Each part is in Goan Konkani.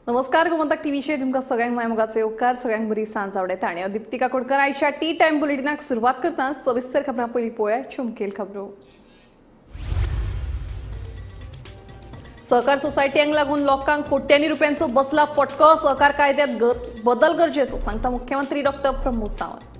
नमस्कार, गोमंतक टीव्हीचेर तुमकां सगळ्यांक माय मोगाचो येवकार. सगळ्यांक बरी सांज आवडयता आनी हांव दिप्ती काकोडकर आयच्या टी टायम बुलेटिनाक सुरवात करता. सविस्तर खबरां पयलीं पळोवया चुमकेल खबरो. सहकार सोसायट्यांक लागून लोकांक कोट्यांनी रुपयांचो बसला फटको. सहकार कायद्यात बदल गरजेचो, सांगता मुख्यमंत्री डॉक्टर प्रमोद सावंत.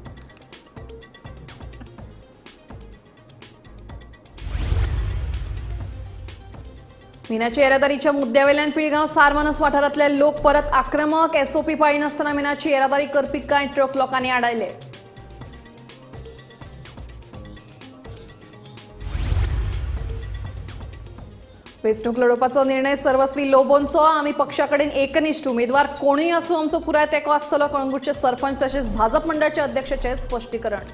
मिनाच्या येरादारीच्या मुद्द्यावेल्यान पिळगांव सारमानस वाठारांतले लोक परत आक्रमक. एसओपी पाळिनासतना मिनाची येरादारी करपी कांय ट्रक लोकांनी आडायले. वेंचणूक लढोवपाचो निर्णय सर्वस्वी लोबोंचो. आमी पक्षा कडेन एकनिष्ठ, उमेदवार कोणूय आसूं आमचो पुराय तेंको आसतलो, कळंगूटचे सरपंच तशेंच भाजप मंडळाचे अध्यक्षाचें स्पश्टीकरण.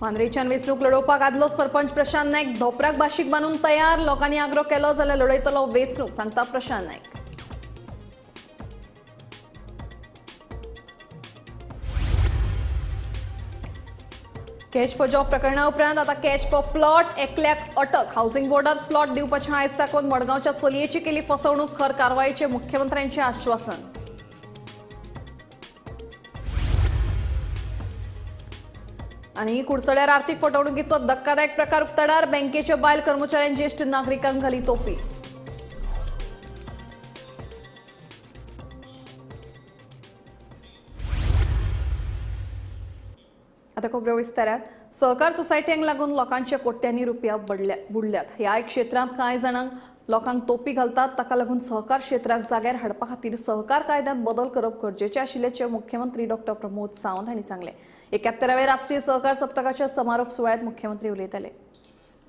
मांद्रेच्यान वेंचणूक लढोवपाक आदलो सरपंच प्रशांत नायक धोपराक बाशीक बांदून तयार. लोकांनी आग्रो केलो जाल्यार लढयतलो वेंचणूक, सांगता Prashant Naik. Cash for job प्रकरणा उपरांत आता कॅश फॉर प्लॉट, एकल्याक अटक. हाऊसिंग बोर्डात प्लॉट दिवपाचें आयज दाखोवन मडगांवच्या चलयेची केली फसवणूक. खर कारवायेचें मुख्यमंत्र्यांचें आश्वासन. आनी कुडचड्यार आर्थिक फटवणुकीचो धक्कादायक प्रकार उक्ताडार. बँकेच्या बायल कर्मचाऱ्यांनी ज्येष्ठ नागरिकांक घाली तोपी. आता खबरो विस्तारात. सहकार सोसायट्यांक लागून लोकांच्या कोट्यांनी रुपया बुडल्यात. ह्या क्षेत्रांत कांय जाणांक लोकांक तोपी घालतात. ताका लागून सहकार क्षेत्राक जाग्यार हाडपा खातीर सहकार कायद्यांत बदल करप गरजेचें आशिल्ल्याचें मुख्यमंत्री डॉक्टर प्रमोद सावंत हांणी सांगलें. 71व्या राष्ट्रीय सहकार सप्तकाच्या समारोप सुवाळ्यांत मुख्यमंत्री उलयताले.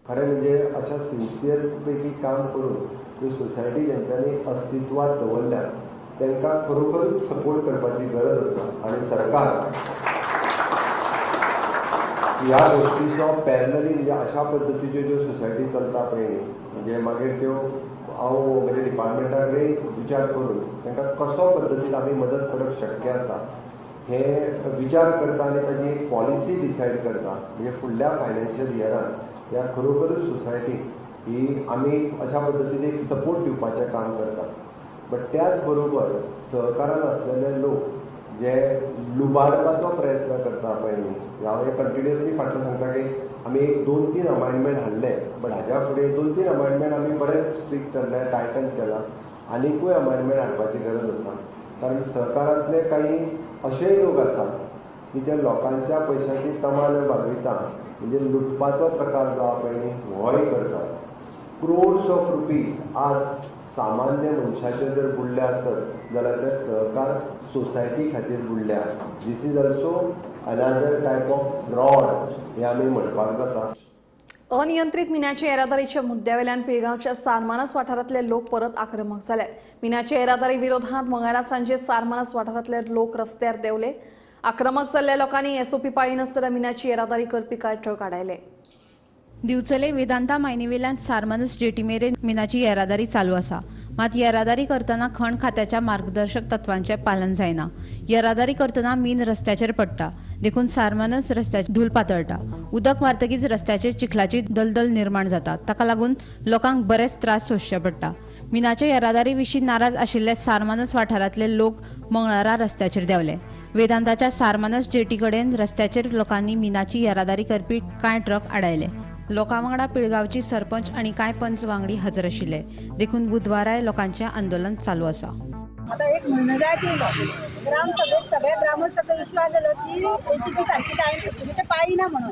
खरें म्हणजे अशा सिन्सियर पैकी काम करून ह्यो सोसायटी ज्यांच्यानी अस्तित्वात दवरल्या तांकां खरोखरूच सपोर्ट करपाची गरज आसा आनी सरकार ह्या गोष्टीचो पॅरलली म्हणजे अशा पद्दतीच्यो ज्यो सोसायटी चलता पळय न्ही, म्हणजे मागीर त्यो हांव म्हणजे डिपार्टमेंटा कडेन विचार करून तांकां कसो पद्दतीन आमी मदत करप शक्य आसा हे विचार करता आनी ताजी एक पॉलिसी डिसायड करता. म्हणजे फुडल्या फायनान्शियल इयरान ह्या खरोखरूच सोसायटीक ही आमी अशा पद्दतीन एक सपोर्ट दिवपाचें काम करता. बट त्याच बरोबर सहकारान आसलेले लोक जे लुबाडपाचो प्रयत्न करता पळय न्ही, हांव हे कंटिन्युअसली फाटल्यान सांगता की आमी एक 2-3 अमेंडमेंट हाडले, बट हाज्या फुडें 2-3 अमेंडमेंट आमी बरेंच स्ट्रिक्ट हाडले, टायटन केला. आनिकूय अमेंडमेंट हाडपाची गरज आसा, कारण सहकारांतले काही अशेय लोक आसात की ते लोकांच्या पयशांची तमाल बागयता, म्हणजे लुटपाचो प्रकार जो आसा पळय न्ही होय करतात. क्रोर्स ऑफ रुपीज आज सामान्य मनशाचे जर बुडले आसत जाल्यार ते सहकार सोसायटी खातीर बुडल्या. This is also another type of fraud हे आमी म्हणपाक जाता. अनियंत्रित मिनाच्या येरादारीच्या मुद्द्यावेल्यान पिळगांवच्या सारमानस वाठारांतले लोक परत आक्रमक जाले. मिनाच्या येरादारी विरोधात मंगळारा सांजे सारमानस वाठारांतले लोक रस्त्यार देंवले. आक्रमक जाल्ल्या लोकांनी एसओपी पाळिनासतना मिनाची येरादारी करपी कांय ट्रक आडायले. दिवचले वेदांता मायनीवेल्यान सारमानस जेटी मेरेन मिनाची येरादारी चालू आसा. मात येरादारी करतना खण खात्याच्या मार्गदर्शक तत्वांचें पालन जायना. येरादारी करतना मीन रस्त्याचेर पडटा, देखून सारमानस रस्त्याचेर धूल पातळटा. उदक मारतकीच रस्त्याचेर चिखलाची दलदल निर्माण जाता. ताका लागून लोकांक बरेच त्रास सोंसचे पडटा. मिनाच्या येरादारी विशीं नाराज आशिल्ले सारमानस वाठारांतले लोक मंगळारा रस्त्याचेर देंवले. वेदांताच्या सारमानस जेटी कडेन रस्त्याचेर लोकांनी मिनाची येरादारी करपी कांय ट्रक आडायले. लोकां वांगडा पिळगांवची सरपंच आनी कांय पंच वांगडी हजर आशिल्ले, देखून बुधवाराय लोकांचें आंदोलन चालू आसा. आता एक म्हयनो जायत येयलो ग्रामसभेक सगळ्या ग्रामस्थांचो इश्यू आसलेलो की एसीपी सारकी जायना, तुमी ते पाळिना म्हणून.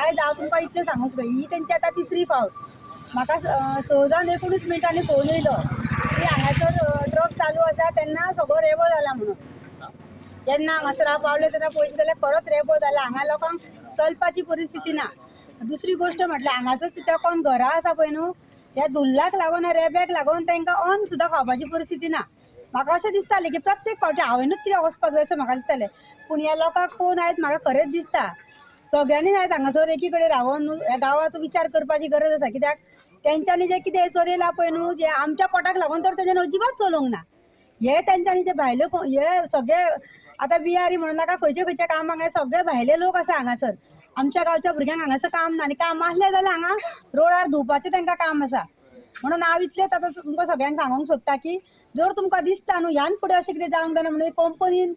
आयज हांव तुमकां इतलें सांगूंक सोदता, ही तेंची आतां तिसरी फावट. म्हाका 6 जावन 19 मिनटांनी फोन येयलो की हांगासर ट्रक चालू आसा तेन्ना सगळो रेबो जाला म्हणून. जेन्ना हांगासर हांव पावलें तेन्ना पयशे जाल्यार परत रेबो जाला. हांगा लोकांक चलपाची परिस्थिती ना. दुसरी गोष्ट म्हटल्यार हांगासर तेकोन घरां आसा पळय न्हू, ह्या धुल्लाक लागून रेब्याक लागून तांकां अन्न सुद्दां खावपाची परिस्थिती ना. म्हाका अशें दिसतालें की प्रत्येक फावटी हांवेनूच कित्याक वचपाक जाय अशें म्हाका दिसतालें, पूण ह्या लोकांक पळोवन आयज म्हाका खरेंच दिसता सगळ्यांनी आयज हांगासर एकी कडेन रावन ह्या गांवाचो विचार करपाची गरज आसा. कित्याक तेंच्यांनी जें कितें चलयलां पळय न्हू, जें आमच्या पोटाक लागून तर तेंच्यांनी अजिबात चलोवंक ना. हे तेंच्यांनी जे भायले हे सगळे आतां बिहारी म्हणून नाका, खंयच्या खंयच्या कामाक सगळे भायले लोक आसा हांगासर. आमच्या गांवच्या भुरग्यांक हांगासर काम ना आनी काम आसलें जाल्यार हांगा रोडार धुवपाचें तांकां काम आसा. म्हणून हांव इतलेंच आतां तुमकां सगळ्यांक सांगूंक सोदता की जर तुमकां दिसता न्हू ह्यान फुडें अशें कितें जावंक जायना म्हणून कंपनीन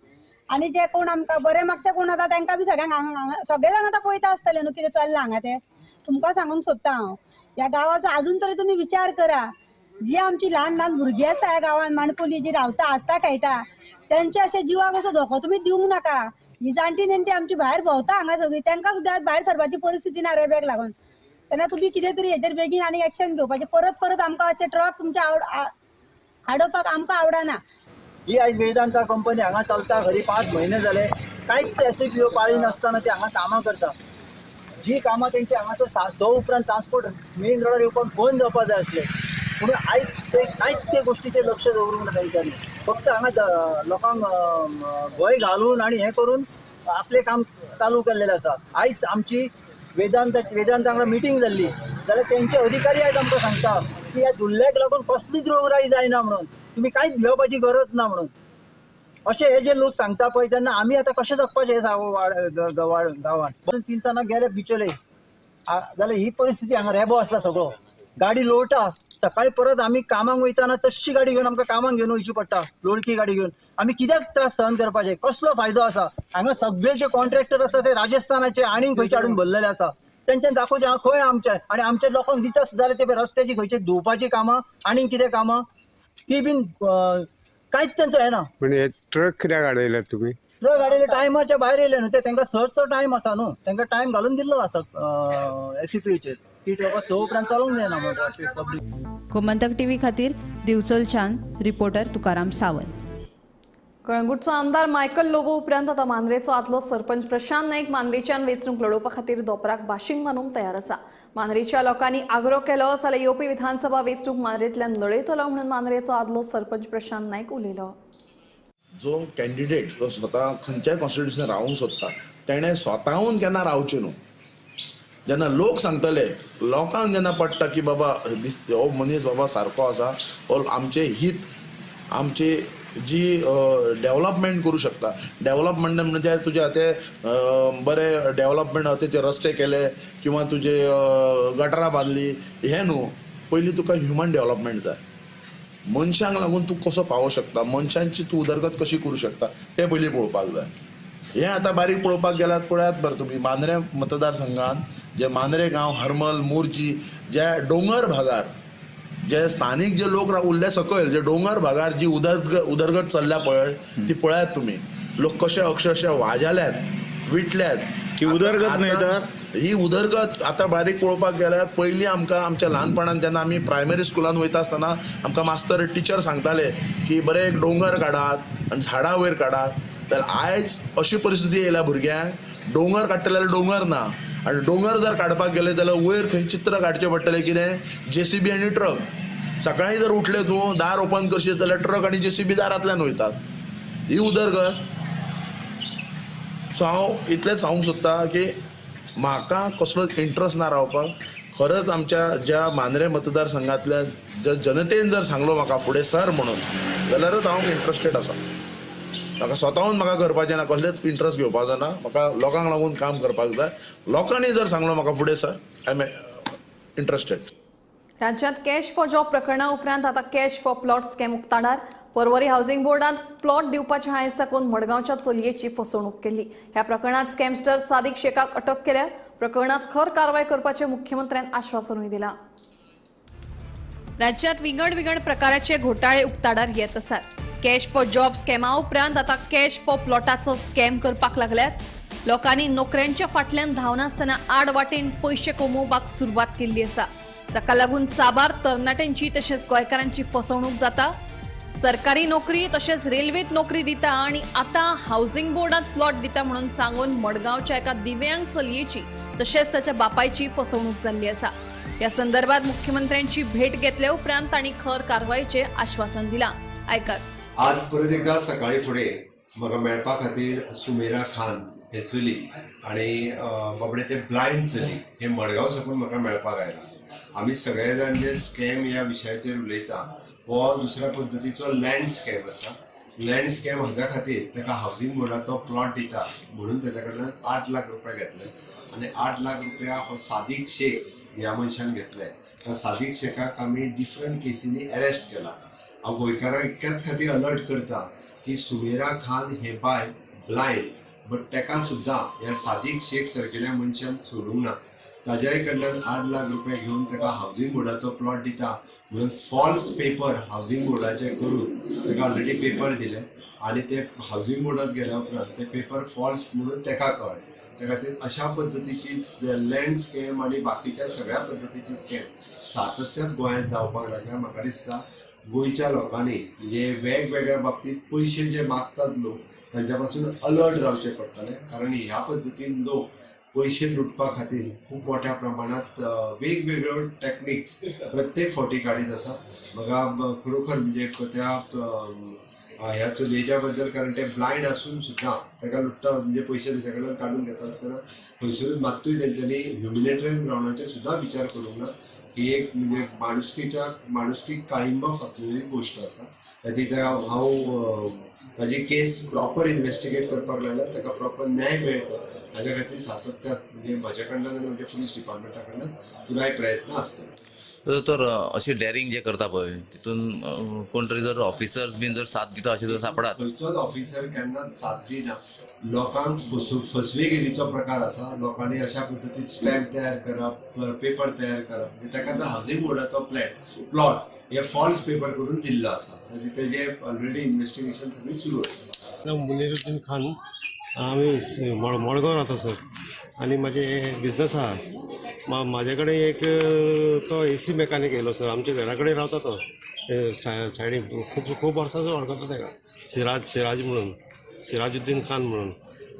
आनी जे कोण आमकां बरें मागता कोण आतां तांकां बी सगळ्यांक हांगा सगळे जाण आतां पळयता आसतले न्हू कितें चल्लां हांगा तें. तुमकां सांगूंक सोदता हांव ह्या गांवाचो आजून तरी तुमी विचार करा. जी आमची ल्हान ल्हान भुरगीं आसा ह्या गांवान माणकुली जी रावता आसता खेळटा तेंच्या अशें जिवाक असो धोको तुमी दिवंक नाका. ही जाणटी नेणटी आमची भायर भोंवता हांगा सगळी, तांकां सुद्दां भायर सरपाची परिस्थिती ना रेब्याक लागून. तेन्ना तुमी कितें तरी हेजेर बेगीन आनी एक्शन घेवपाचें. परत परत आमकां अशें ट्रक तुमचे आडोवपाक आमकां आवडना. ही आयज वेदांता कंपनी हांगा चलता खरी 5 म्हयने जाले, कांयच एसओपी पाळी नासतना ते हांगा कामां करता. जी कामां तेंची हांगासर 6 उपरांत ट्रान्सपोर्ट मेन रोडार येवपाक बंद जावपा जाय आसले, पूण आयज ते कांयच ते गोश्टीचेर लक्ष दवरूंक ना तेंच्यांनी. फक्त हांगा लोकांक भंय घालून आनी हें करून आपलें काम चालू केल्लेलें आसा. आयज आमची वेदांता वांगडा मिटींग जाल्ली जाल्यार तेंचे अधिकारी आयज आमकां सांगता की ह्या धुल्ल्याक लागून कसलीच रोगराई जायना म्हणून, तुमी कांयच भिवपाची गरज ना म्हणून. अशें हे जे लोक सांगता पळय तेन्ना आमी आतां कशें जगपाचें गांवांत. 3 गेले बिचोले जाल्यार ही परिस्थिती हांगा रेबो आसला सगळो, गाडी लोळटा. सकाळी परत आमी कामाक वयताना तशी गाडी घेवन आमकां कामाक घेवन वयची पडटा, लोळकी गाडी घेवन. आमी कित्याक त्रास सहन करपाचे, कसलो फायदो आसा? हांगा सगळे जे कॉन्ट्रॅक्टर आसा ते राजस्थानाचे आनी खंयचे हाडून भरलेले आसा. तेंच्यान दाखोवचें हांगा खंय आमचे आनी आमच्या लोकांक दिता सुद्दां जाल्यार ते रस्त्याची खंयचे धुवपाची कामां आनी कितें कामां ती बीन कांयच तेंचो येना. पण हे ट्रक कित्याक हाडयले तुमी? ट्रक हाडयले टायमाच्या भायर येयले न्हू ते, तांकां 6चो टायम आसा न्हू, तांकां टायम घालून दिल्लो आसा एसपीचेर की बाबा 6 उपरांत चलोवंक जायना म्हणून पब्लीक. गोमंतक टीव्ही खातीर दिवचलच्यान रिपोर्टर तुकाराम सावंत. कळंगूटचो आमदार मायकल लोबो उपरांत आतां मांद्रेचो आदलो सरपंच प्रशांत नाईक मांद्रेच्यान वेंचणूक लडोवपा खातीर दोपराक बाशींग बांदूंक तयार आसा. मांद्रेच्या लोकांनी आग्रो केलो जाल्यार येवपी विधानसभा वेंचणूक मांद्रेंतल्यान लडयतलो म्हणून मांद्रेचो आदलो सरपंच प्रशांत नाईक उलयलो. जो कॅन्डिडेट जो स्वता खंयच्याय कॉन्स्टिट्युशन रावूंक सोदता तेणें स्वताहून केन्ना रावचें न्हू. जेन्ना लोक सांगतले, लोकांक जेन्ना पडटा की बाबा हो मनीस बाबा सारको आसा, हो आमचें हित आमची जी डेव्हलपमेंट करूं शकता. डेव्हलपमेंट म्हणजे तुजे ते बरे डेव्हलपमेंट तेचे रस्ते केले किंवा तुजे गटरां बांदली हें न्हू. पयलीं तुका ह्युमन डेव्हलपमेंट जाय. मनशांक लागून तूं कसो पावोंक शकता, मनशांची तूं उदरगत कशी करूं शकता तें पयलीं पळोवपाक जाय. हें आतां बारीक पळोवपाक गेल्यार पळयात बरें तुमी मांद्रें मतदारसंघात जे मांद्रें गांव, हरमल, मोरजी ज्या दोंगर भागार जे स्थानीक जे लोक उरले सकयल जे दोंगर भागार जी उदरगत चल्ल्या पळय ती पळयात तुमी. लोक कशे अक्षरशः वाजाल्यात, विटल्यात. ही उदरगत न्हय तर ही उदरगत आतां बारीक पळोवपाक गेल्यार पयलीं आमकां आमच्या ल्हानपणान जेन्ना आमी प्रायमरी स्कुलान वयता आसतना आमकां मास्तर टिचर सांगताले की बरें एक दोंगर काडात आनी झाडां वयर काडात. जाल्यार आयज अशी परिस्थिती येयल्या भुरग्यांक दोंगर काडटले जाल्यार दोंगर ना, आनी दोंगर जर काडपाक गेले जाल्यार वयर थंय चित्र काडचें पडटलें कितें, जेसीबी आनी ट्रक. सकाळीं जर उठले तूं दार ओपन करशीत जाल्यार ट्रक आनी जेसीबी दारांतल्यान वयतात. ही उदरगत. सो हांव इतलेंच सांगूंक सोदता की म्हाका कसलोच इंट्रस्ट ना रावपाक. खरंच आमच्या ज्या मांद्रें मतदारसंघांतल्या ज्या जनतेन जर सांगलो म्हाका फुडें सर म्हणून जाल्यारच हांव इंट्रस्टेड आसा. म्हाका स्वताहून म्हाका करपाचें ना, कसलेच इंट्रस्ट घेवपाचो ना. म्हाका लोकांक लागून काम करपाक जाय. लोकांनी जर सांगलो म्हाका फुडें सर, I am interested. राज्यांत कॅश फॉर जॉब प्रकरणा उपरांत आतां कॅश फॉर प्लॉट स्कॅम उक्ताडार. पर्वरी हाऊसिंग बोर्डांत प्लॉट दिवपाच्या हांयस दाखोवन मडगांवच्या चलयेची फसवणूक केली. ह्या प्रकरणांत स्कॅमस्टर सादिक शेखाक अटक केल्या. प्रकरणांत खर कारवाय करपाचें मुख्यमंत्र्यान आश्वासनूय दिलां. राज्यांत विंगड विंगड प्रकाराचे घोटाळे उक्ताडार येत आसात. कॅश फॉर जॉब स्कॅमा उपरांत आतां कॅश फॉर प्लॉटाचो स्कॅम करपाक लागल्यात. लोकांनी नोकऱ्यांच्या फाटल्यान धांवनासतना आड वाटेन पयशे कमोवपाक सुरवात केल्ली आसा. जाका लागून साबार तरणाट्यांची तशेंच गोंयकारांची फसवणूक जाता. सरकारी नोकरी तशेंच रेल्वेत नोकरी दिता आनी आतां हाऊसिंग बोर्डांत प्लॉट दिता म्हणून सांगून मडगांवच्या एका दिव्यांग चलयेची तशेंच ताच्या बापायची फसवणूक जाल्ली आसा. ह्या संदर्भात मुख्यमंत्र्यांची भेट घेतल्या उपरांत तांणी खर कारवायेचें आश्वासन दिलां. आयकात. आज परत एकदा सकाळी फुडें म्हाका मेळपा खातीर सुमेरा खान हे चली आनी बाबडे ते ब्लायंड चली हे मडगांव साकून म्हाका मेळपाक आयला. आमी सगळे जाण जे स्कॅम ह्या विशयाचेर उलयता हो दुसऱ्या पद्दतीचो लँड स्कॅम आसा. लँड स्कॅम हाज्या खातीर ताका हावजींग बोर्डाचो प्लॉट दिता म्हणून ताच्या कडल्यान 8 लाख रुपया घेतले आनी 8 लाख रुपया हो सादीक शेख ह्या मनशान घेतले. त्या सादीक शेखाक आमी डिफरंट केसींनी अरेस्ट केला. हांव गोंयकारांक इतक्याच खातीर अलर्ट करता की सुमेरा खान हे बायल ब्लायंड, बट ताका सुद्दां ह्या सादीक शेख सारकेल्या मनशान सोडूंक ना. ताज्याय कडल्यान 8 लाख रुपया घेवन ताका हावजींग बोर्डाचो प्लॉट दिता म्हणून फॉल्स पेपर हावजींग बोर्डाचे करून ताका ऑलरेडी पेपर दिले आनी ते हावजींग बोर्डात गेल्या उपरांत ते पेपर फॉल्स म्हणून ताका कळ्ळें. त्या खातीर अशा पद्दतीची लँड स्कॅम आनी बाकीच्या सगळ्या पद्दतीची स्कॅम सातत्यान गोंयांत जावपाक लागल्या. म्हाका दिसता गोंयच्या लोकांनी म्हणजे वेगवेगळ्या बाबतींत पयशे जे मागतात लोक तांच्या पासून अलर्ट रावचें पडटलें, कारण ह्या पद्दतीन लोक पयशे लुटपा खातीर खूब मोठ्या प्रमाणांत वेगवेगळ्यो टॅक्निक्स प्रत्येक फावटी काडीत आसा. म्हाका खरोखर म्हणजे त्या ह्या चलयेच्या बद्दल, कारण ते ब्लायंड आसून सुद्दां ताका लुट्टा म्हणजे पयशे ताच्या कडल्यान काडून घेता आसतना खंयसरूच मात्तूय तेंच्यांनी ह्युमॅनिटेरियन ग्रावंडाचेर सुद्दां विचार करूंक ना. ही एक म्हणजे माणुसकी काळिंबा फाफुडलेली गोश्ट आसा. खातीर हांव ताजी केस प्रॉपर इन्वेस्टिगेट करपाक लागला, ताका प्रॉपर न्याय मेळचो हाज्या खातीर सातत्यान म्हणजे म्हाज्या कडल्यान आनी म्हज्या पुलीस डिपार्टमेंटा कडल्यान पुराय प्रयत्न आसतलो. तर अशें डॅरिंग जे करता पळय तितून कोण तरी जर ऑफिसर्स बीन जर साथ दिता अशें जर सापडात, खंयचोच ऑफिसर केन्नाच साथ दिना. लोकांक फसवेगिरीचो प्रकार आसा. लोकांनी अशा पद्दतीन स्टॅम्प तयार करप, पेपर तयार करप, म्हणजे ताका जर हावजींग बोर्डाचो प्लॉट हे फॉल्स पेपर करून दिल्लो आसा, तेजे ऑलरेडी इन्वेस्टिगेशन सगळी सुरू आसा. मुनिरुद्दीन खान, आमी मडगांव रावता सर, आनी म्हाजे बिजनस आहा. म्हाजे कडेन एक तो एसी मेकानीक येयलो सर, आमच्या घरा कडेन रावता तो सायडीन, खूब खूब वर्सांचो वळखता ताका, सिराज म्हणून, सिराजुद्दीन खान म्हणून.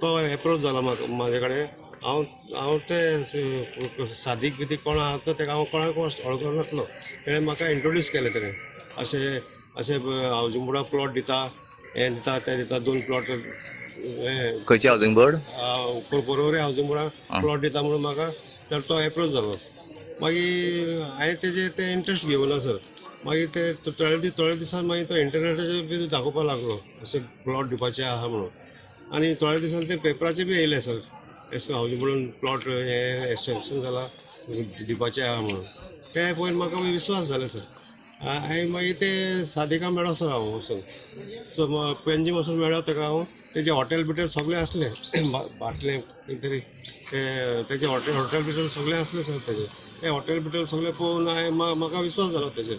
तो एप्रोच जाला म्हाका म्हाजे कडेन. हांव हांव ते सादीक बिदीक कोण आहा तो ताका हांव कोणाक वळखनासलो. तेणें म्हाका इंट्रोड्यूस केलें तेणें, अशें अशें हावजींग बोर्डाक प्लॉट दिता, हें दिता तें दिता, 2 प्लॉट. खंयचे हावजींग बोर्ड? पर्वरी हावजींग बोर्डाक प्लॉट दिता म्हणून म्हाका तर तो एप्रोच जालो. मागीर हांवें तेजेर ते इंट्रस्ट घेवना सर. मागीर ते थोड्या दिसान मागीर तो इंटरनेटाचेर बी दाखोवपाक लागलो अशें प्लॉट दिवपाचें आहा म्हणून. आनी थोड्या दिसान ते पेपराचेर बी येयले सर, अशें हावजींग बोर्डान प्लॉट हें सँक्शन जाला दिवपाचें आहा म्हणून. तें पळोवन म्हाका विश्वास जालो सर. हांवें मागीर ते सादिका मेळ्ळो सर हांव वचून, सो पेंजीम वचून मेळ्ळो ताका हांव. तेजे हॉटेल बिटेल सगळें आसलें, बाटलें कितें तरी तेजे हॉटेल बिटेल सगळें आसलें सर. तेजें तें हॉटेल बिटेल सगळें पळोवन हांवें म्हाका विश्वास जालो तेजेर,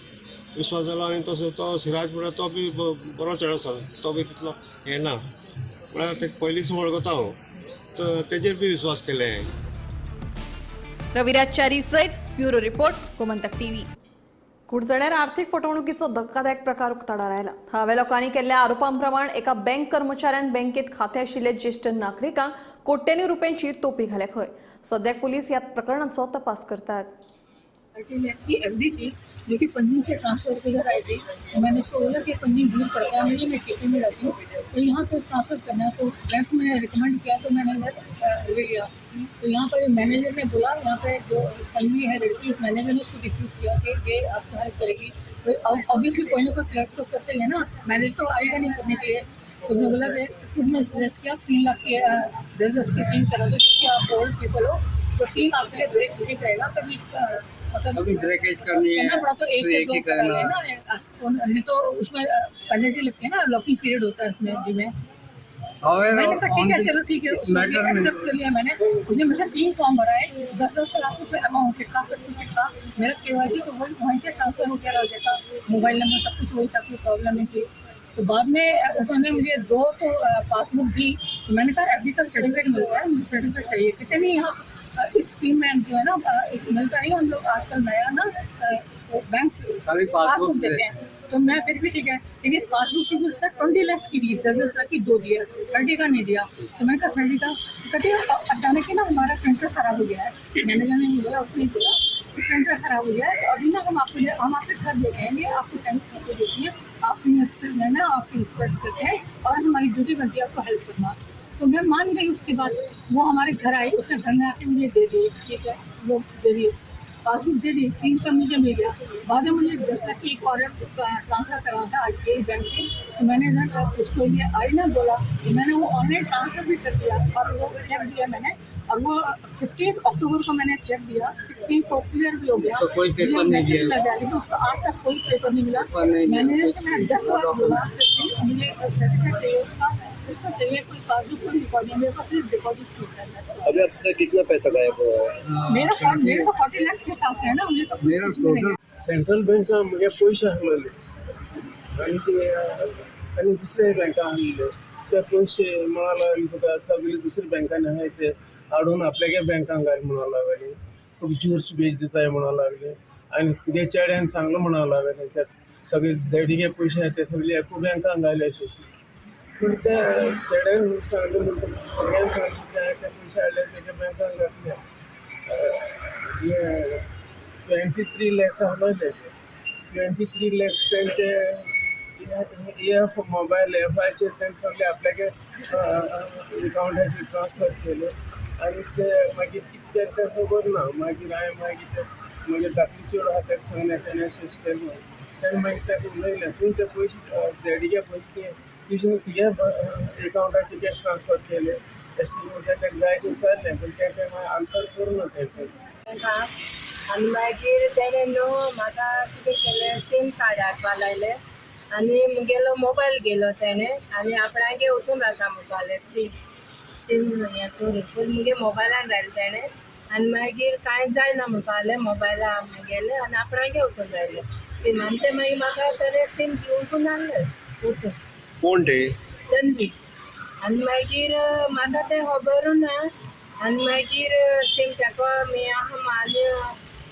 विश्वास जालो. आनी तसो तो सिराज म्हणल्यार तो बी बरो चेडो सर, तो बी तितलो हें ना, म्हळ्यार ते पयलींच वळखता हांव, तर तेजेर बी विश्वास केले हांवें. रविराज च्यारी सयत ब्युरो रिपोर्ट, गोमंतक टीव्ही. कुडचड्यार आर्थिक फटवणुकीचो धक्कादायक प्रकार उक्ताडार आयला. थळाव्या लोकांनी केल्ल्या आरोपांप्रमाण एका बँक कर्मचाऱ्यान बँकेत खातें आशिल्ल्या ज्येश्ठ नागरिकांक कोट्यांनी रुपयांची तोपी घाल्या खंय. सद्याक पुलीस ह्या प्रकरणाचो तपास करतात. एफडी थी जो कि पंजिम से ट्रांसफर के घर आई थी, तो मैंने उसको बोला कि पंजिम दूर पड़ता है मुझे, मैं केपी में रहती हूँ, तो यहाँ पर ट्रांसफ़र करना है। तो बैंक में रिकमेंड किया तो मैंने इधर ले लिया। तो यहाँ पर मैनेजर ने बोला, यहाँ पे जो तन्वी है लड़की, मैनेजर ने उसको रिफ्यूज़ किया कि ये आपको हेल्प करेगी। तो ऑब्वियसली कोई ना कोई क्लर्क तो करते ही है ना, मैनेजर तो आएगा नहीं करने के लिए। तो उसने बोला कि उसमें सजेस्ट किया 3 लाख के 10-10 की 3 करा दो, क्योंकि आप ओल्ड पीपल हो तो 3 लाख के ब्रेक ठीक रहेगा। कभी मतलब ब्रेकेज करनी है पड़ा तो एक एक दो करा लेना, नहीं तो उसमें पेनल्टी लगती है ना, लॉकिंग पीरियड होता है इसमें भी। में मैंने कहा ठीक है चलो ठीक है, एक्सेप्ट कर लिया मैंने। उसने मुझे 3 फॉर्म भराए, 10-10 लाख रुपये अमाउंट था, सब कुछ था। मेरा KYC तो वही वहीं से ट्रांसफर हो गया था, मोबाइल नंबर सब कुछ वही था, कोई प्रॉब्लम नहीं थी। तो बाद में उन्होंने मुझे 2 तो पासबुक दी। तो मैंने कहा एफडी का सर्टिफिकेट मिलता है, मुझे सर्टिफिकेट चाहिए। कहते नहीं यहाँ इस स्कीम में जो है ना मिलता नहीं, हम लोग आजकल नया ना बैंक से पासबुक देते हैं। तो मैं फिर भी ठीक है, लेकिन पासबुक की उसका 20 लाख की दी, 10-10 लाख की 2 दिया, 30 का नहीं दिया। तो मैंने कहा 30 का, कहते अचानक ही ना हमारा प्रिंटर ख़राब हो गया है। मैनेजर ने बोला, उसने बोला कि प्रिंटर ख़राब हो गया है, तो अभी ना हम आपके घर दे देंगे, आपको टेंशन आपको देती है, आप इन्वेस्टर लेना, आपकी रिस्पेक्ट करते हैं और हमारी ड्यूटी बनती है आपको हेल्प करना। तो मैं मान गई। उसके बाद वो हमारे घर आई, उसने घर में आके मुझे दे दिए, ठीक है वो दे दिए। पासबुक दे दी, 3 का मुझे मिल गया। बाद में मुझे 10 लाख की एक ऑर्डर ट्रांसफ़र करना था ICICI bank से, तो मैंने ना उसको ये आई ना बोला, तो मैंने वो ऑनलाइन ट्रांसफ़र भी कर दिया और वो चेक दिया मैंने, और वो 15 अक्टूबर को मैंने चेक दिया, 16 को क्लियर भी हो गया, तो कोई पेपर नहीं दिया, लेकिन उसका आज तक कोई पेपर नहीं मिला। मैनेजर से मैंने 10 बार बोला मुझे सर्टिफिकेट चाहिए उसका, उसका चाहिए कोई पासबुक, कोई रिकॉर्डिंग, मेरे पास सिर्फ डिपॉजिट स्लिप है। अभी आपका कितना पैसा गायब हुआ है? मेरा तो 40 लाख के हिसाब से है ना, मुझे तो मेरा टोटल सेंट्रल बँका म्हगे पयशे आहलेले आनी ते आनी दुसऱ्या बँका आहलेले ते पयशे म्हणा लागले तुका सगळे दुसऱ्या बँकांनी आहाय ते हाडून आपल्यागे बँकांक घाल म्हणा लागले, तुका ज्यूस बेच दिताय म्हणा लागले आनी तुगे चेड्यान सांगलो म्हणा लागले, ते सगळे डॅडीगे पयशे आहाय ते सगळे एकू बँकांक घाले अशें अशें. पूण ते चेड्यान सांगलें म्हणटकच भुरग्यान सांगलें ते पयशे हाडले तेज्या बँकांक घातले. 23 lakhs आहले, 23 lakhs तेंचे एफ मोबायल एफाचेर तेणें सगळे आपल्यागे एकावंटाचेर ट्रान्सफर केले आनी ते मागीर कितें तें खबर ना. मागीर हांवें मागीर ते म्हगे धाकली चेडूं आहा ताका सांगलें, तेणें अशें अशें केलें म्हणून. तेणें मागीर ताका उलयलें, पूण ते पयशे डॅडीगे पयशे ते तुजे तुगे एकावंटाचेर कॅश ट्रान्सफर केले अशें म्हणून ताका जाय तें विचारलें, पूण तें मागीर आन्सर करूं ना तेणें. आनी मागीर तेणें न्हू म्हाका कितें केलें, सीम कार्ड हाडपा लायलें आनी मुगेलो मोबायल गेलो तेणें आनी आपणागे वचून रावता म्हणपालें सीम सीम हें करून, पूण मुगे मोबायलान रायलें तेणें आनी मागीर कांय जायना म्हणपालें मोबायला मुगेलें आनी आपणागे वचून रायलें सीम, आनी तें मागीर म्हाका तेणें सीम घेवन हाडलें वचून. कोण ते? तन्वी. आनी मागीर म्हाका तें खबरूय ना आनी मागीर सीम ताका मी आहा आनी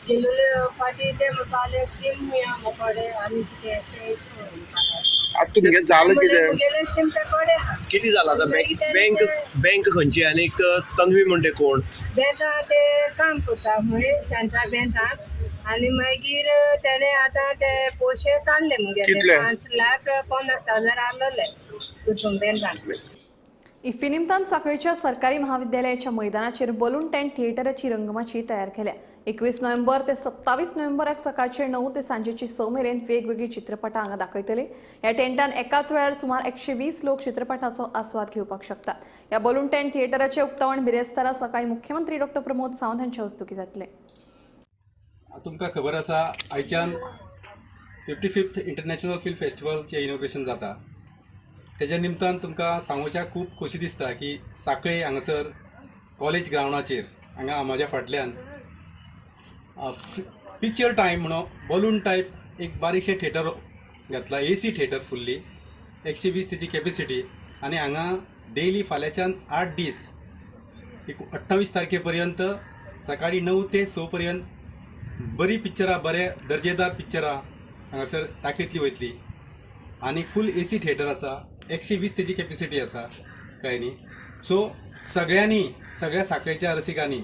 गेलोले फाटी ते म्हणपाले सीम मोकडे आनी कितें अशें. आतां तुमगें जालें कितें? मुगेलें सीम ते आहा. कितें जालां आतां? बँक बँक खंयची आनी तन्वी म्हणटे कोण? बँका ते काम करता खंय सेंट्रल बँकान आनी मागीर तेणें आतां ते पयशे काडले मुगेले 5,50,000 आहलेले तितून बँकान. इफ्फी निमतान साखळीच्या सरकारी महाविद्यालयाच्या मैदानाचेर बलून टेंट थिएटराची रंगमाची तयार केल्या. 21 नोव्हेंबर ते 27 नोव्हेंबराक सकाळचे 9 ते सांजेची 6 मेरेन वेगवेगळी चित्रपटां हांगा दाखयतले. ह्या टेंटान एकाच वेळार सुमार 120 लोक चित्रपटाचो आस्वाद घेवपाक शकतात. ह्या बलून टेंट थिएटराचे उक्तावण बिरेस्तारा सकाळी मुख्यमंत्री डॉक्टर प्रमोद सावंत हांच्या हस्तुकीं जातलें. तुमकां खबर आसा आयच्यान 55th international film फेस्टिवलचें इनॉग्रेशन जाता. तेज्या निमतान तुमकां सांगोवच्याक खूब खोशी दिसता की साखळे हांगासर कॉलेज ग्रावंडाचेर हांगा म्हज्या फाटल्यान पिक्चर टायम म्हणून बलून टायप एक बारीकशें थिएटर घातलां, AC theatre fully 120 तेजी कॅपेसिटी आनी हांगा डेली फाल्यांच्यान 8 दीस 28 तारखे पर्यंत सकाळी 9 ते 6 पर्यंत बरी पिक्चरां, बरे दर्जेदार पिक्चरां हांगासर दाखयतली वयतली आनी फूल AC theatre आसा, 120 तेजी कॅपेसिटी आसा, कळ्ळें न्ही. सो सगळ्यांनी, सगळ्या साखळेच्या रसिकांनी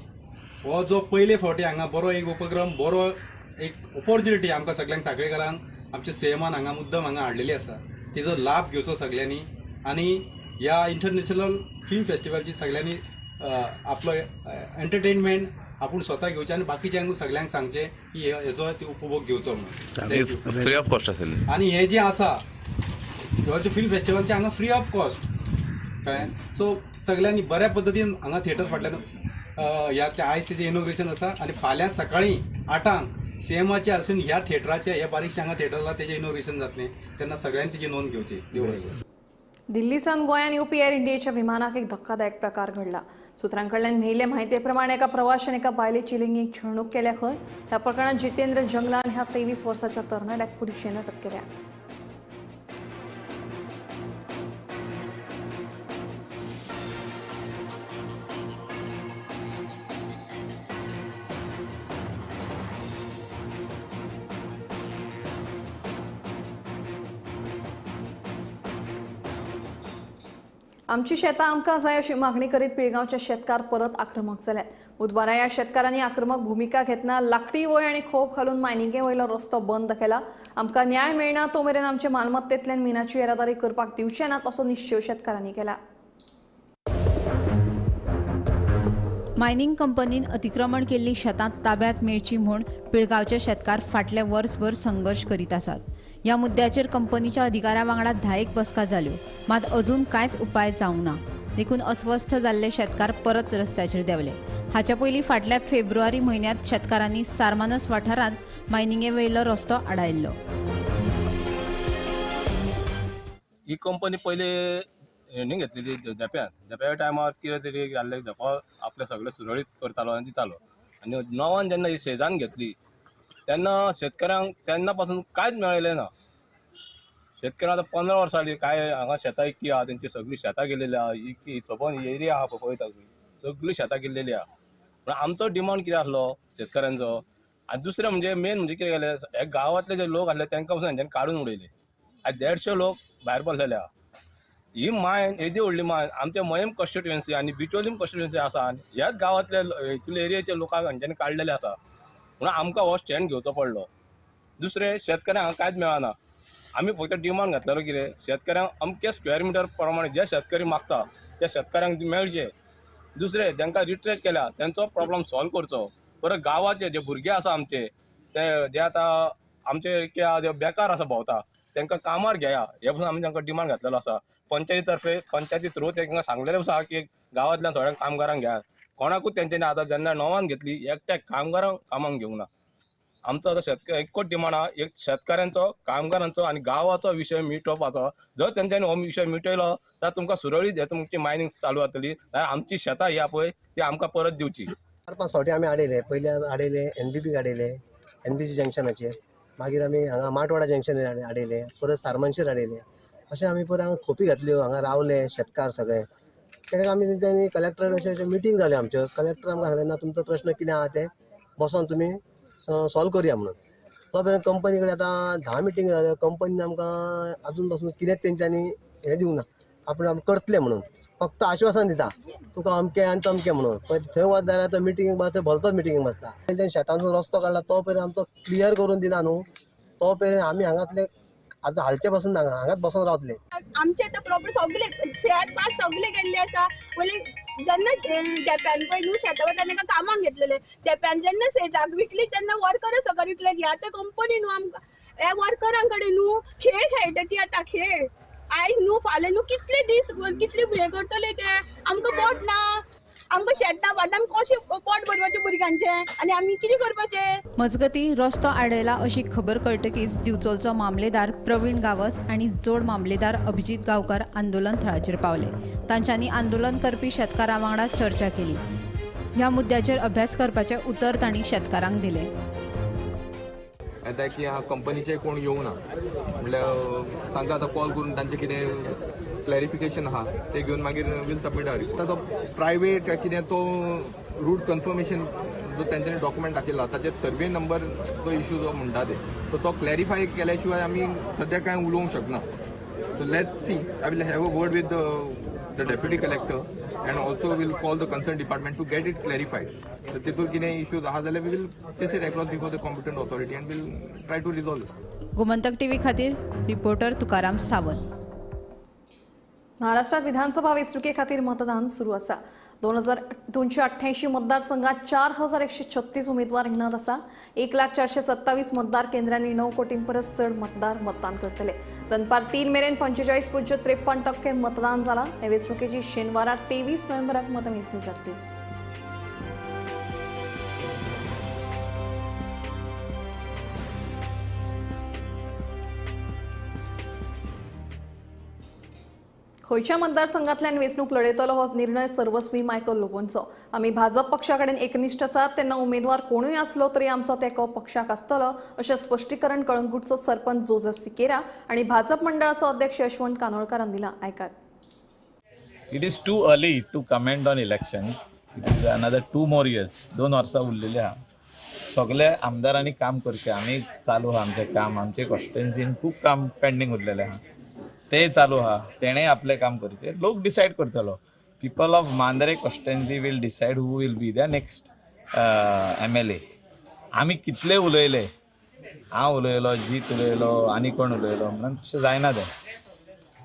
हो जो पयले फावटी हांगा बरो एक उपक्रम, बरो एक ऑपॉर्च्युनिटी आमकां सगळ्यांक साखळेकारांक आमच्या सीएमान हांगा मुद्दम हांगा हाडलेली आसा, तेजो लाभ घेवचो सगळ्यांनी आनी ह्या इंटरनॅशनल फिल्म फेस्टिवलची सगळ्यांनी आपलो एंटरटेनमेंट आपूण स्वता घेवचें आनी बाकीच्यांक सगळ्यांक सांगचें की हेजो उपभोग घेवचो म्हणून. फ्री ऑफ कॉस्ट आसलें आनी हें जें आसा ह्यो जे फिल्म फेस्टिवलचे हांगा फ्री ऑफ कॉस्ट, कळ्ळें. सो सगळ्यांनी बऱ्या पद्दतीन हांगा थिएटर फाटल्यान ह्यातलें आयज तेजें इनॉग्रेशन आसा आनी फाल्यां सकाळीं 8 सीएमाचे आसून ह्या थिएटराचें ह्या बारीकशें हांगा थिएटराक तेजें इनॉग्रेशन जातलें, तेन्ना सगळ्यांनी तेजी नोंद घेवची. देव दिल्ली सावन गोंयांत येवपी एअर इंडियेच्या विमानाक एक धक्कादायक प्रकार घडला. सुत्रां कडल्यान मेळिल्ले म्हायती प्रमाण एका प्रवाशान एका बायलेची लिंगीक छळणूक केल्या खंय. ह्या प्रकरणांत जितेंद्र जंगलान ह्या 23 वर्साच्या तरणाट्याक पुलिशेन अटक केल्या. आमची शेतां आमकां जाय अशी मागणी करीत पिळगांवचे शेतकार परत आक्रमक जाल्यात. बुधवारा ह्या शेतकारांनी आक्रमक भुमिका घेतना लाकडी वय आनी खोप घालून मायनिंगे वयलो रस्तो बंद केला. आमकां न्याय मेळना तो मेरेन आमचे मालमत्तेंतल्यान मिनाची येरादारी करपाक दिवचे नात असो निश्चेव शेतकारांनी केला. मायनिंग कंपनीन अतिक्रमण केल्ली शेतां ताब्यांत मेळची म्हूण पिळगांवचे शेतकार फाटले वर्सभर संघर्श करीत आसात. ह्या मुद्द्याचेर कंपनीच्या अधिकाऱ्यां वांगडा 10 बसका जाल्यो, मात अजून कांयच उपाय जावंक ना. देखून अस्वस्थ जाल्ले शेतकार परत रस्त्याचेर देंवले. हाच्या पयलीं फाटल्या फेब्रुवारी म्हयन्यांत शेतकारांनी सारमानस वाठारांत मायनिंगे वयलो रस्तो आडायल्लो. ही कंपनी पयले हेणी घेतलेली धेंप्यान, धेंप्या टायमार कितें तरी जाल्लें, धेंपो आपलें सगळें सुरळीत करतालो आनी दितालो. आनी नवान जेन्ना ही सेजान घेतली तेन्ना शेतकऱ्यांक तेन्ना पासून कांयच मेळिल्लें ना. शेतकऱ्यांक आतां 15 वर्सां जालीं काय हांगा शेतां इतकी आहा, तेंची सगळीं शेतां गेलेली आहा, इतकी सबंद एरिया आहा पळयता तुमी, सगळीं शेतां गेल्लेली आहा. पूण आमचो डिमांड कितें आसलो शेतकऱ्यांचो, आनी दुसरें म्हणजे मेन म्हणजे कितें केलें, हे गांवांतले जे लोक आसले तांकां पसून हेंच्यांनी काडून उडयले. आयज 150 लोक भायर बसलेले आहा. ही मायन येदी व्हडली मायन आमच्या मयेम कॉन्स्टिट्युएन्सी आनी बिचोलीम कॉन्स्टिट्युएन्सी आसा आनी ह्याच गांवांतल्या हितून एरियेच्या लोकांक हांच्यांनी काडलेले आसा, म्हणून आमकां हो स्टँड घेवचो पडलो. दुसरें शेतकऱ्यांक हांगा कांयच मेळना. आमी फक्त डिमांड घातलेलो कितें, शेतकऱ्यांक अमके स्क्वेअर मिटर प्रमाणे जे शेतकरी मागता त्या शेतकऱ्यांक मेळचे. दुसरें तांकां रिट्रेच केल्या तेंचो प्रॉब्लम सॉल्व करचो. परत गांवाचे जे भुरगे आसा आमचे ते जे आतां आमचे जे बेकार आसा भोंवता तांकां कामार घेया, हे पसून आमी तांकां डिमांड घातलेलो आसा. पंचायती तर्फे पंचायती थ्रू तांकां सांगलेलें आसा की गांवांतल्यान थोड्यांक कामगारांक घेयात. कोणाकूच तेंच्यांनी आतां जेन्ना नवान घेतली एकट्या कामगारांक कामाक घेवंक ना. आमचो आतां शेतकरी एकूच डिमांड आहा, एक शेतकऱ्यांचो, कामगारांचो आनी गांवाचो विशय मिटोवपाचो. जर तेंच्यांनी हो विशय मिटयलो जाल्यार तुमकां सुरळीत हे तुमची मायनींग चालू जातली, जाल्यार आमची शेतां ही पळय ती आमकां परत दिवची. 4-5 फावटी आमी आडयले. पयले आडयले एनबीपीक आडयले, एनबीसी जंक्शनाचेर, मागीर आमी हांगा माटवाडा जंक्शनार आडयले, परत सारमानशेर आडयले. अशें आमी परत हांगा खोपी घातल्यो, हांगा रावले शेतकार सगळे. तेन्ना आमी तेंच्यांनी कलेक्टर अशें मिटींग जाल्यो आमच्यो. कलेक्टर आमकां सांगलें ना तुमचो प्रश्न कितें आहा तें बसोन तुमी सॉल्व करुया म्हणून. तो पर्यंत कंपनी कडेन आतां 10 मिटींग जाल्यो. कंपनीन आमकां आजून पासून कितेंच तेंच्यांनी हें दिवंक ना, आपूण आमी करतले म्हणून फक्त आश्वासन दिता, तुका अमकें आनी तमकें म्हणून. पळय थंय वच जाल्यार तो मिटिंगेक बसता, थंय भलतोच मिटिंगेक बसता. तेंच्यांनी शेतांतसून रस्तो काडला तो पर्यंत आमचो क्लियर करून दिना न्हू, तो पर्यंत आमी हांगातले आतां हालचे पासून हांगा हांगाच बसून रावतले. आमचे आतां प्रॉब्लम सगळे शेत पास सगळे गेल्ले आसा. पयलीं जेन्ना धेंप्यान पळय न्हू शेतां वता तांकां कामाक घेतलेले, धेंप्यान जेन्ना सेजाक विकली तेन्ना वर्करां सगळे विकले. ही आतां कंपनी न्हू आमकां ह्या वर्करां कडेन न्हू खेळ खेळटा ती आतां, खेळ आयज न्हू फाल्यां न्हू कितले दीस कितले हें करतले ते. आमकां पोट ना, आमकां शेतां भाटां कशें पोट भरपाचें भुरग्यांचें आनी आमी कितें करपाचें. मजगतीं रस्तो आडयला अशी खबर कळटकीच दिवचलचो मामलेदार प्रवीण गावस आनी जोड मामलेदार अभिजीत गांवकर आंदोलन थळाचेर पावले. तांच्यांनी आंदोलन करपी शेतकारां वांगडा चर्चा केली. ह्या मुद्द्याचेर अभ्यास करपाचें उतर तांणी शेतकारांक दिलें. येता की हा कंपनीचे कोण येवना म्हणल्यार तांकां आतां कॉल करून तांचें कितें क्लॅरिफिकेशन आहा तें घेवन मागीर वील सबमीट our. आतां तो प्रायवेट काय कितें तो रूट कन्फर्मेशन जो तेंच्यांनी डॉक्युमेंट दाखयला ताचेर सर्वे नंबर तो इशू जो म्हणटा ते तो क्लॅरिफाय केल्या शिवाय आमी सद्या कांय उलोवंक शकना. So let's see, I will have a word with the deputy collector and also will call the concern department to get it clarified. So तितून कितें इश्यूज आहा जाल्यार we will place it across before the competent authority and will try to resolve. Gomantak TV खातीर रिपोर्टर तुकाराम सावंत. महाराष्ट्रात विधानसभा वेंचणुके खातीर मतदान सुरू आसा. 2288 मतदारसंघात 4136 उमेदवार रिंगणांत आसा. 1,00,427 मतदार केंद्रांनी 9 कोटीं परस चड मतदार मतदान करतले. दनपार 3 मेरेन 45.53% मतदान जालां. हे वेंचणुकेची शेनवारा 23 नोव्हेंबराक मतमेजणी जातली. खंयच्या मतदारसंघातल्यान वेंचणूक लढयतलो हो निर्णय सर्वस्वी मायकल लोबोंचो. आमी भाजप पक्षा कडेन एकनिश्ठ आसात, तेन्ना उमेदवार कोणूय आसलो तरी आमचो तेंको पक्षाक आसतलो अशें स्पश्टीकरण कळंगूटचो सरपंच जोसेफ सिकेरा आनी भाजप मंडळाचो अध्यक्ष यशवंत कानोळकारान दिला. आयकात. It is too early to comment on election. It is another 2 more years. 2 वर्सां उरलेली आहा. सगळे आमदारांनी काम करचें. आमी चालू आहा आमचें काम, आमचे कॉन्स्टिट्युएन्सीन खूब काम पेंडींग उरलेलें आहा, ते चालू आहा, तेणें आपलें काम करचें. लोक डिसायड करतलो. People of Mandrem constituency will decide who will be the next MLA. आमी कितले उलयले, हांव उलयलो, जीत उलयलो, आनी कोण उलयलो म्हणून तशें जायना तें.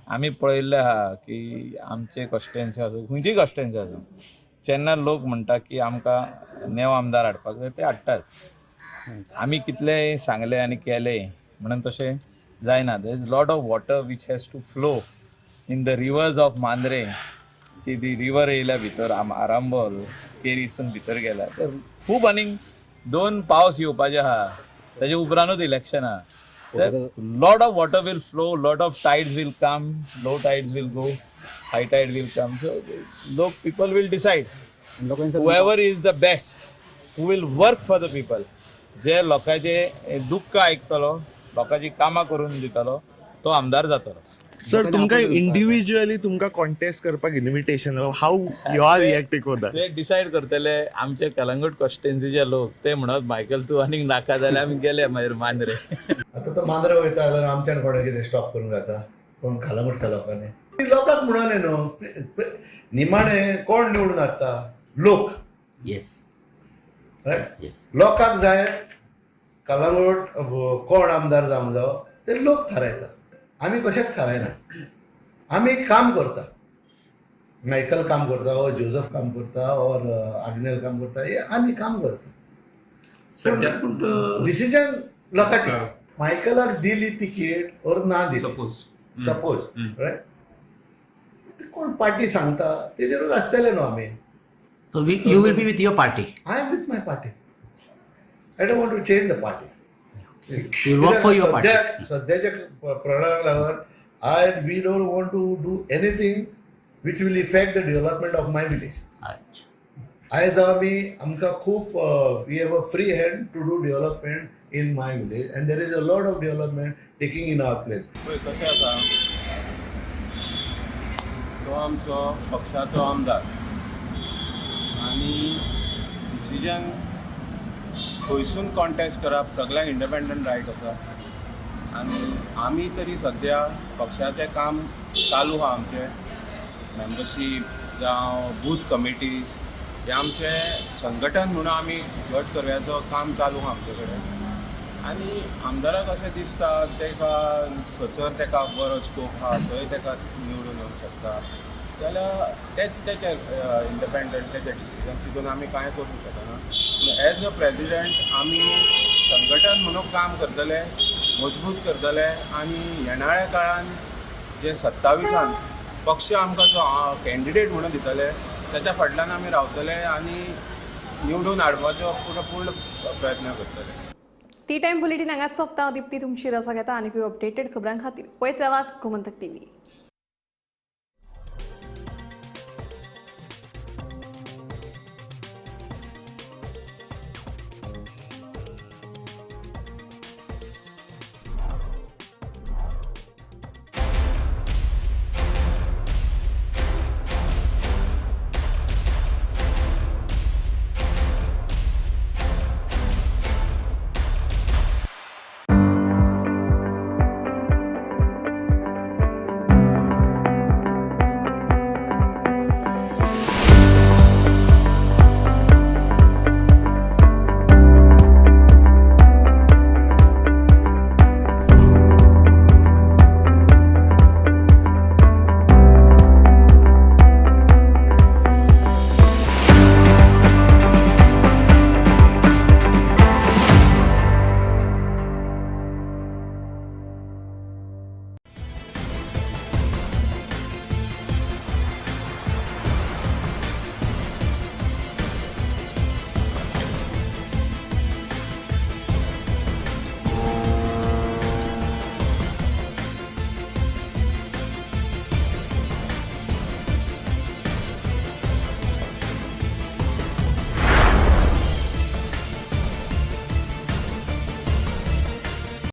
आमी पळयल्लें आहा की आमचे कॉन्स्टिट्युएन्सी आसूं, खंयचीय कॉन्स्टिट्युएन्सी आसूं, जेन्ना लोक म्हणटा की आमकां नेव आमदार हाडपाक जाय ते हाडटात. आमी कितलें सांगलें आनी केलें म्हणून तशें जायना. There is lot of water which has to flow in the rivers of Mandrem. की ती रिवर येयल्या भितर आरांबोल केरीसून भितर गेल्या तर खूब आनीक 2 पावस येवपाचे आहा, ताजे उपरांतूच इलेक्शन आहा. Lot of water will flow, lot of tides will come, low tides will go, high tide will come. So लोक people will decide whoever is the best, who will work for the people. जे लोकांचे दुःख आयकतलो, लोकांची कामां करून दितलो तो आमदार जातलो. सर, तुमकां इंडिव्हिज्युअली तुमकां कॉन्टेस्ट करपाक invitation, how you are reacting for that? ते डिसायड करतले आमचे कलंगूट कॉन्स्टिट्युएन्सीचे लोक. ते म्हणत मायकल तूं आनीक नाका जाल्यार आमी गेले मागीर मांद्रे. आतां तो मांद्रे वयता जाल्यार आमच्यान कोणें कितें स्टॉप करूंक जाता? कोण कलंगूटच्या लोकांनी लोकांक म्हणून न्हू, निमाणें कोण निवडून हाडटा? लोक. येस, रायट. लोकांक जाय कलंगूट कोण आमदार जावंक जावो ते लोक थारायता. आमी कशेंच थारायना, आमी काम करता. मायकल काम करता और जोजफ काम करता और आग्नेल काम करता, हे आमी काम करता. डिसिजन लोकांचे. मायकलाक दिली तिकेट और ना दिली सपोज, रायट, कोण पार्टी सांगता तेजेरूच आसतले न्हू आमी. So you will be with your party? I am with my party. I don't want to change the party. You will work for your party. सध्याच्या प्रणालाक लागून we don't want to do anything which will affect the development of my village. आयज आमी आमकां खूब we have a free hand to do development in my village and there is a lot of development taking in our place. पळय कशें आसा, तो आमचो पक्षाचो आमदार आनी डिसिजन खंयसून कॉन्टेस्ट करप सगळ्यांक इंडिपेंडंट रायट आसा. आनी आमी तरी सद्या पक्षाचें काम चालू आहा, आमचें मेंबरशीप जावं बूथ कमिटीज हें आमचें संघटन म्हणून आमी घट करपाचो काम चालू आहा आमचे कडेन. आनी आमदाराक अशें दिसता ताका थंयसर ताका बरो स्कोप आहा, थंय ताका निवडून येवंक शकता जाल्यार ते तेचे इंडिपेंडंट तेचे डिसिजन, तितून आमी कांय करूंक शकना. एज अ प्रेजिडेंट आमी संघटन म्हणून काम करतले, मजबूत करतले आनी येणाऱ्या काळान जे 27 पक्ष आमकां जो कॅन्डिडेट म्हणून दितले ताच्या फाटल्यान आमी रावतले आनी निवडून हाडपाचो पूर्ण प्रयत्न करतले. टी टायम बुलेटीन हांगाच सोंपता. दीप्ती तुमची रजा घेता. आनीकूय अपडेटेड खबरां खातीर पळयत रावात गोमंतक टीव्ही.